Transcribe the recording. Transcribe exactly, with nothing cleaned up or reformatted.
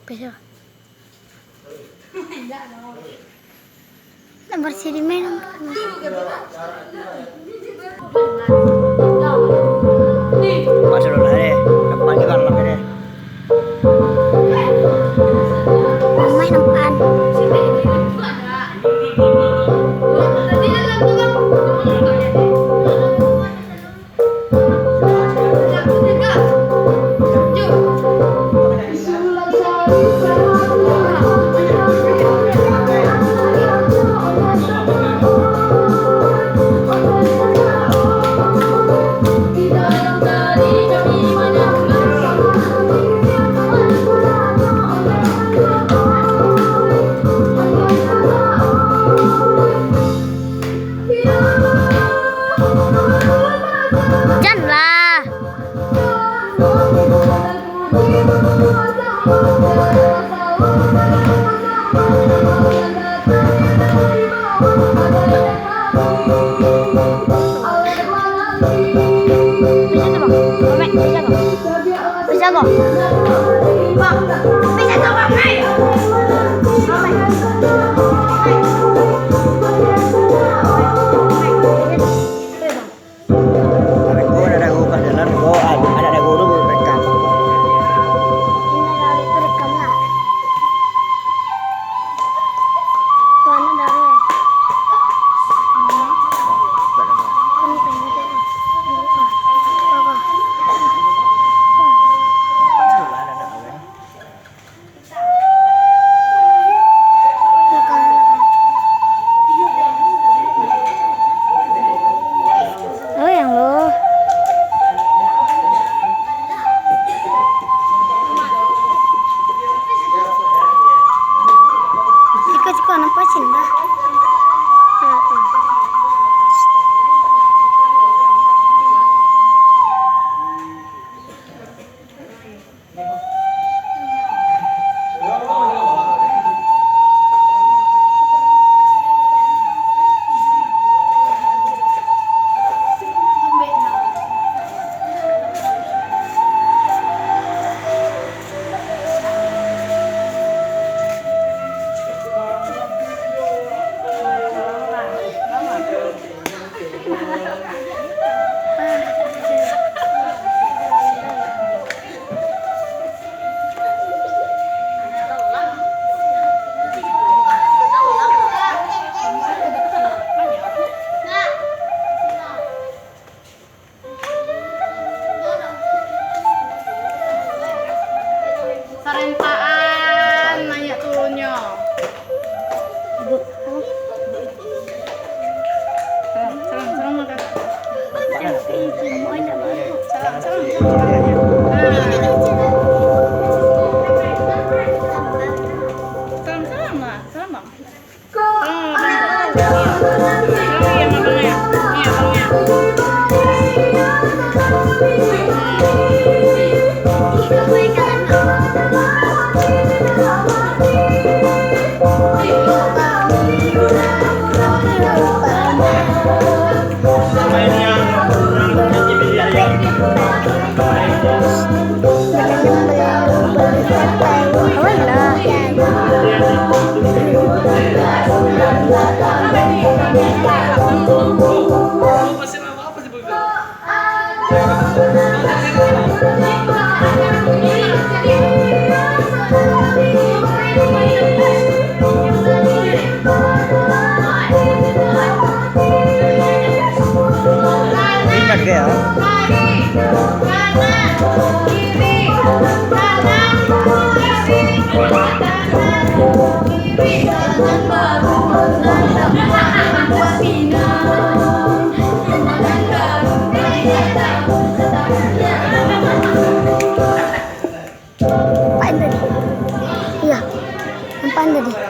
Besok. Nak bersih di mana? Masuk dulu deh. Depan juga lama deh. Rumah nampan. Jan lah. Bisa tu, Bang. Omek, bisa tu. Bisa ko? Bang, bisa ko, Bang? Hai. Tapi ko ada dagu pas jalan, ko ada, ada dagu tu rekam. Ini dari rekam lah. Tuan dari. Oh, yang lo. Siko, siko, nampak sinda. Sarentaan naiak turunnyo. Salam, salam, salam, Kak. Salam, salam. Ah. Salam, salam, Mak. Salam, Bang. Ingat ke ya? Nampak tadi? Iya, nampak tadi?